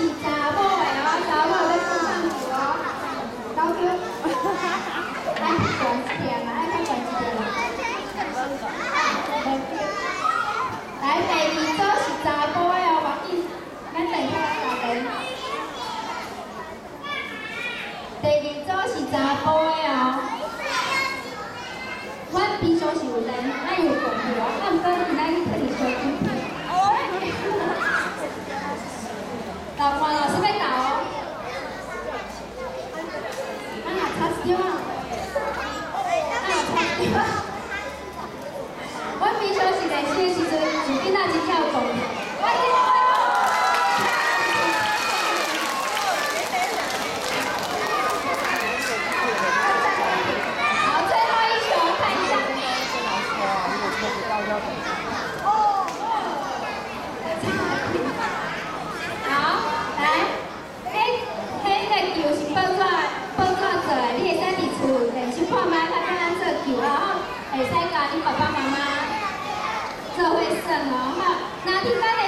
是查某的哦，查某欲放棒球哦，投球，愛懸一點啊，愛較懸一點。無對。來，第二組是查埔的哦，無緊，咱等下來練。第二組是查埔的哦。阮平常時有練，咱有講過啊，毋過今仔日特別小緊張。老黃老師欲投哦。啊，若插一張啊！啊，若插一張啊！阮平常時練習的時陣，就囡仔真正有講。我聽好，最後一球，看一下。好，來，彼個球是報紙做的，你會使佇厝練習看覓，較怎樣做球啊？吼，會使共你爸爸媽媽做伙耍哦，吼。若你感覺